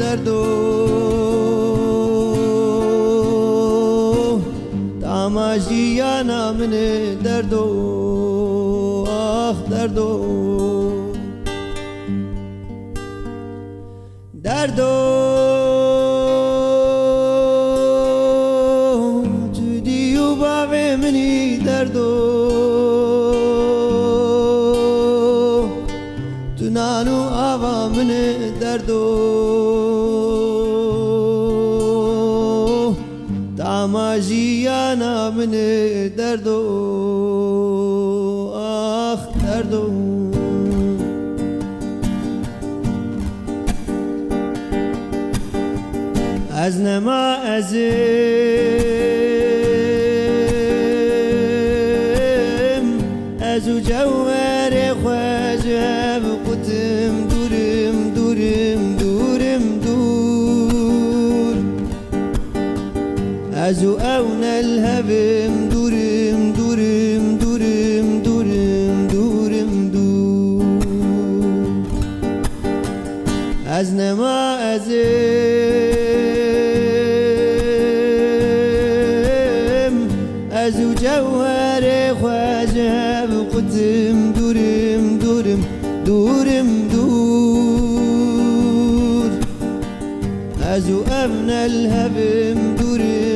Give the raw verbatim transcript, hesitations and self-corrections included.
Derdo, tama jiyana min e derdo, ax derdo. Derdo, tu dî û bavê min î derdo, tu nan û ava min î derdo, tama jiyana min î derdo, ax derdo. Ez nema ez im, ez û cewherê xwe ji hev qutim, dûr im, dûr im, dûr im, dûr. Ez û ew ne li hev im, dûr im, dûr im, dûr im, dûr im, dûr im, dûr. Ez nema ez im, ez û cewherê xwe ji hev qutim, dûr im, dûr im, dûr im, dûr. Ez û ev ne li hev im, dûr im.